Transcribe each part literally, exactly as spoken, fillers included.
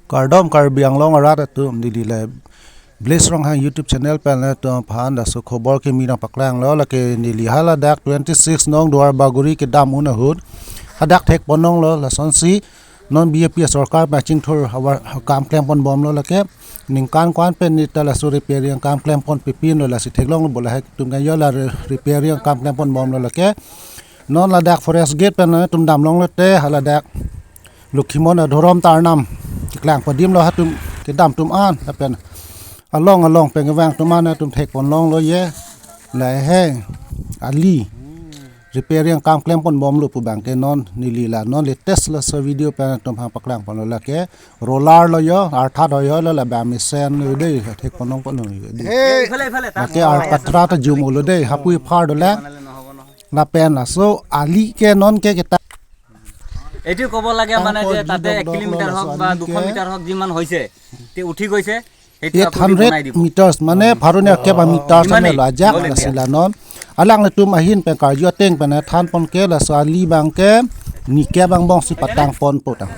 Kardom Karbi Anglong arat atum, neli le Blaze Ronghang YouTube channel pen le atum aphan laso khobor kimi nangpaklanglo. Lake neli haladak twenty six nong Duarbagori kedam un ahut hadak thekpon longlo, lasonsi non B J P sorkar pen chingthur havar kam klempon bomlo. Lake ningkan ko-an pen neta laso repairing kam klempon pipinlo, lasi theklonglo bo lahai atum, kan yo la re-, repairing kam klempon bomlo. Lake non ladak forest gate pen atum damlonglo te haladak Lokhimon adhorom ta arnam keklang padimlo, hatum kedam atum an, lapen along along pen kevang atum an atum thekpon longlo ye. Lahai ali repairing kam klempon bomlo pu abangke non neli la non latest laso video pen atum aphan paklangponlo. Lake roller lo yo, arthat ho yo lo, labang mesen lo dei, thekpon longponlo yo dei. Hey, ifale, ifale, ta. Lake alkatra ta jum-olo dei, hapu iphar dolang. Lapen laso ali ke non ke kita এইটো ক'ব লাগে মানে যে তাতে এক কিলোমিটাৰ হওক বা দুশ মিটাৰ হওক, যিমান হৈছে, তে উঠি গৈছে, সেইটো আপুনি বনাই দিব। Eight hundred meters, mane pharo ni akep a meters, ইমানেই, ame lo ajak, ইমানেই। Lasi la non alanglitum ahin pen karju ateng pen thanpon ke laso ali abangke nikep angbong si patangponpo tang.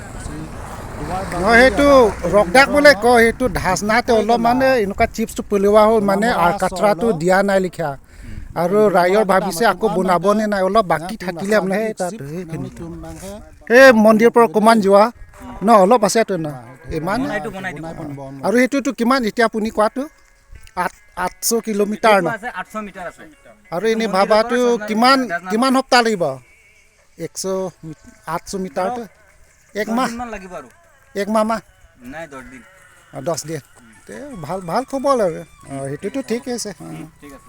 No, সেইটো ৰক ডাক বুলে কয়, সেইটো ধাচ নাতে অলপ মানে এনেকুৱা চিপছটো পেলোৱা হ'ল, মানে আৰকাট্ৰাটো দিয়া নাই লিখা। আৰু ৰাইজৰ ভাবিছে আকৌ বনাব নে নাই, অলপ বাকী থাকিলে মানে সেই তাত সেইখিনি। এই মন্দিৰ পৰা অকমান যোৱা ন, অলপ আছে তো ন, ইমান। বনাই দিম, বনাই দিম। আৰু সেইটোতো কিমান এতিয়া আপুনি কোৱাটো? আঠ, আঠশ কিলোমিটাৰ ন? এইটো আছে, আঠশ মিটাৰ আছে। আৰু এনে ভাবাটো কিমান, কিমান সপ্তাহ লাগিব? একশ মি-, আঠশ মিটাৰটো? এক মাহ? দহ দিনমান লাগিব আৰু। এক মাহ, মাহ? নাই, দহ দিন। অ, দহ দিন। তে ভাল, ভাল খবৰ আৰু। অ, সেইটোতো ঠিকে আছে। অ। ঠিক আছে।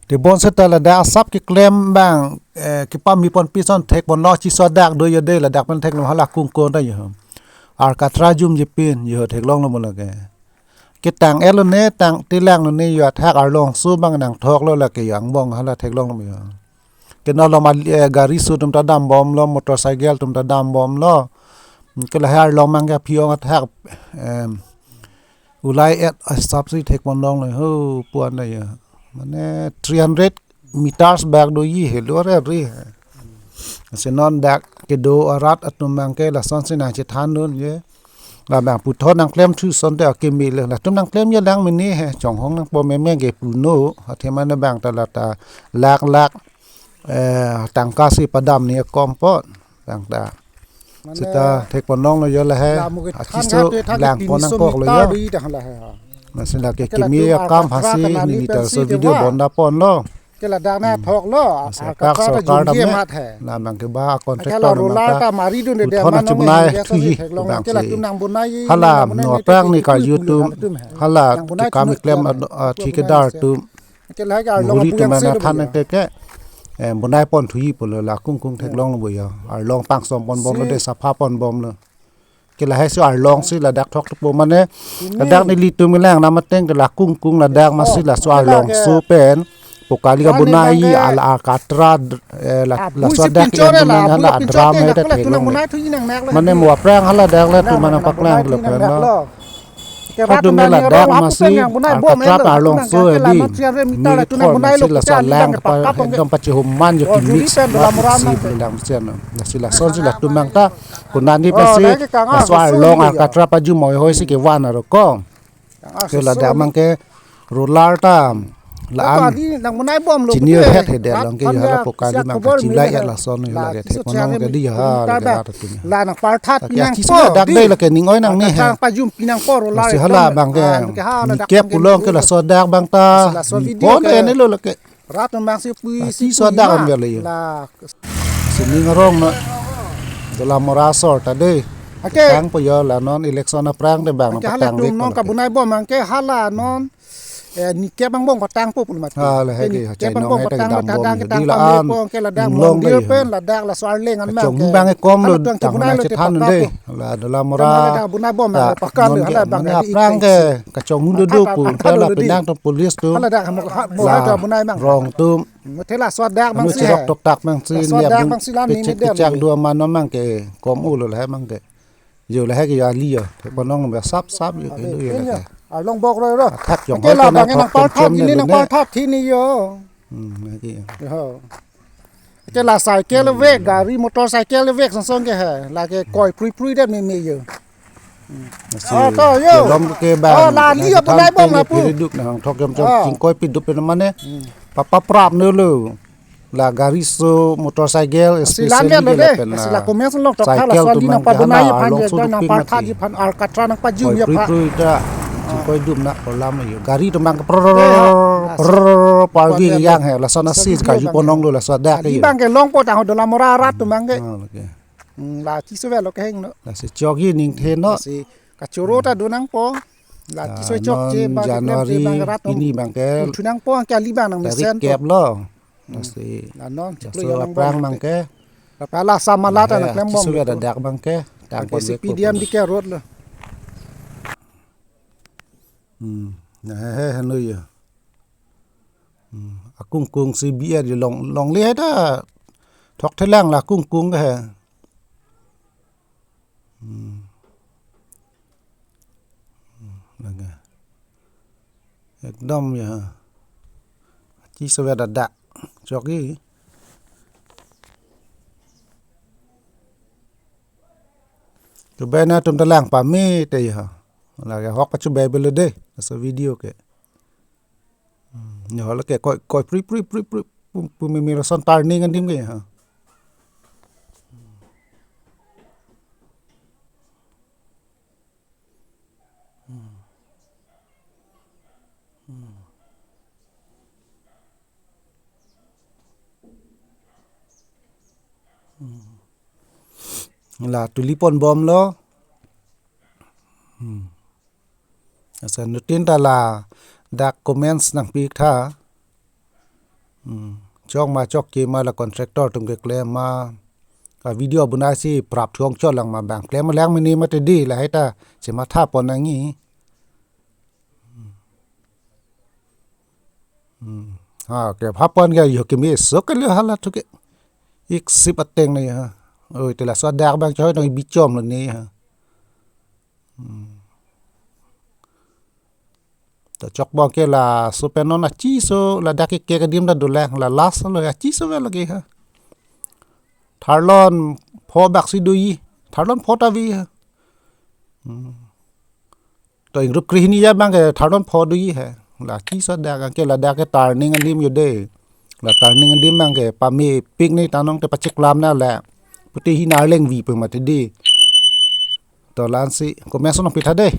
Te bonseta ladak asap keklem abang, eh, kepamepon pison thekponlo, chisodak do yo dei, ladak pen theklong hala kungkon ta yo. Arkathra jumjepin yo theklonglo mo lake. Ketang-etlo ne, tang tilanglo ne yo, athak arlongso abang nangthoklo lake yo, angbong hala theklonglo yo. Keno lo ma, eh, gari so atum ta dambomlo, motorcycle atum ta dambomlo. Ke lahai arlong abangke aphi-ong athak, em, ulai-et asap si thekpon longlo ho puan da ya. Mane three hundred meters bak do yi he lo re re. Lasi non dak kedo arat atum abangke lasonsi nangchethandun ye. Labang puthot nangklemthu asonte akimi le. Latum nangklem ye lang mene he. Chonghong nangpo meme ke puno. Athema ne abang ta lata lak lak, eh, tangka si padam ni akom pon. Abang ta. Mane seta thekpon longlo yo lahai. La mo ke achiso than ka tu than lang pon nangkoklo yo. Lasi lake kimi akam hasi neli ta laso video bonda ponlo. Ke ladak na thoklo. Lasi akak sorkar dam ne. La abangke ba contractor roller ta mari dun de, puthot nang chubnai thuyi abang ke si. Hala no aphrang ni karju atum. Hala kekam keklem, ah, thikadar atum. Muri atum na than te ke, eh, bonai pon thuyi pulo, la kungkung theklonglo bo yo. Arlong pangsomponbomlo de, saphaponbomlo. Ke lahai si arlongsi ladak thokpo mane. Ladak nelitum kelang nam ateng ke la kungkung ladak masi laso arlongso pen pokali kabonai, ala Arkathra, eh, la, laso dak ke hala adram he ta theklong. Mane mo aphrang haladak le atum nangpaklanglo pen lo. Kadung ke ladak masi Arkathra arlongso eli. Mi thor masi laso alang pa ekdom pachihuman yo, kimix ma si pulang mesen. Lasi lasonsi latum abang ta konani pasi laso arlong Arkathra pajum oihoi si kevan arokong. Ke ladak abangke roller ta la-an chinir het he det lang ke yo hala pokali abangke chilai et lason yo lake thekpon long ke di yo ha lake rat atum. La nangparthat lake pinang achiso po dak di. Dei lake ning oi nangne he. Pajum pinang po roller. Lasi hala abangke nikep pulo ke laso dak abang ta laso video pon ke ene lo lake. Rat abang si pui si achiso pui dak ma. An le yo. La. Sining arong na. Dolamara asor ta dei. Ake. Tangpo yo la non election aphrang te abang. Ake hala patang tung non kabonai bom abangke hala non. Eh, nikep angbong patangpo pulo mati. Ah, lahai ke, nikep angbong patang, patang, patang, patang, di la-an, patang, ladak mondir pen, ladak laso arleng an abangke. Kachong abang ekom lo, hala tung tang kebonai lo te chethan patang de. La Dolamara. Hala dak bonai bom ta, pakar non lo, ke, hala abang mane di aphrang ke, kachong undo do pu, hala penang atum police atum. Hala dak mo ha, mo la hala dak bonai abang. Rong atum. Mo thela so dak abang si he. Tok tak abang si, so dak abang si la ni pecek, ni pecek dua mano abangke, kom ulo lahai abangke. Yo lahai ke yo ali yo. Thekpon long be sap sap yo ke do yo lahai. Arlong bok roi ro. Thak jong ke hoi la ke na bang thok nang parthap chom ini ne nang lo ne. Parthap thini yo. Hmm, lagi yo. Yo. Ke la cycle vek, gari motorcycle vek song song ke he. Lake koi prui prui det meme yo. Lasi, oh, to, yo. Kelong ke bang, oh, la li nasi apa nai bom thamteng lapu. Piduk nang thok jom jom, oh, chingkoi piduk pen mane. Hmm. Papa prap ne lo. La gari so motorcycle, lasi especially lam ya lo ke de. Lapen lasi la la comment along tok cycle laso tu ali mang nang ke padonai hana, aphan along je so nang dupik parkha mati. Ji aphan alkatra nang pajum koi ya prui pha. Prui ta, chingkoi dum na kolam yo. Gari tu mang ke prrr, eh, ha, prrr, pargi lasi yang he. Laso nasi lasi kaju bang ponong lo laso dak ali yo. Bang ke longpo tang ho dolamora arat tu mang ke. Oh, okay. Hmm, la chiso velo kehingno. Lasi chokji ningthe no. Lasi kachoro ta do nangpo. La, ah, chiso chokche non ba January bang rat pini bang ke. Thu nangpo ke ali bang nang tarik mesen kep po lo. Hmm. Lasi la non laso choklo yang aphrang bang ke. Lapen la samala ta nang klem bom chiso lo veda to. Dak bang ke. Tang bang ke pon si vek P D M po. D K road lo. Hmm. Nah, he, he, hanu ya. Hmm. Akungkung si bi ya di long, longle ta. Thok thelang la kungkung ke he. Hmm. Hmm, lage. Ekdom ya. Chiso veda dak. Chokji. Chubai na tum ta lang pame te ya. Lake hok pa chubai belo de. Laso video ke. Hmm, ne hol ke koi, koi prui, prui, prui, prui, pu, pu meme lason turning adim ke ha. Hmm. Hmm. Hmm. La tuli pon bom lo. Hmm. Asa nutin ta ladak comments nangpik tha. Hmm. Chok ma chokche ma la contractor atum keklem ma. Ka video abonai si prap thuong chot lang ma bang. Klem lang mene mate di lahai ta chematha pon nangji. Hmm. Ha, kepha pon ke yo keme so ke le hala thu ke. Ik sip ateng ne ha. Oi, te laso dak bang choi nang bichom lo ne ha. Hmm. Ta chok bang ke laso pen non achiso ladak ke ke adim ta dolang la last lo achiso velo ke ha. Tharlon pho bak si doji. Tharlon pho ta vi ha. Hmm. To ingrup krehini ya bang ke tharlon pho doji ha. La chiso dak ke ladak ke turning adim yo de. La turning adim bang ke pamepik ne tanong te pacheklam na la. Pute hi narleng vi pe mate di. To la-an si comment along pitha de.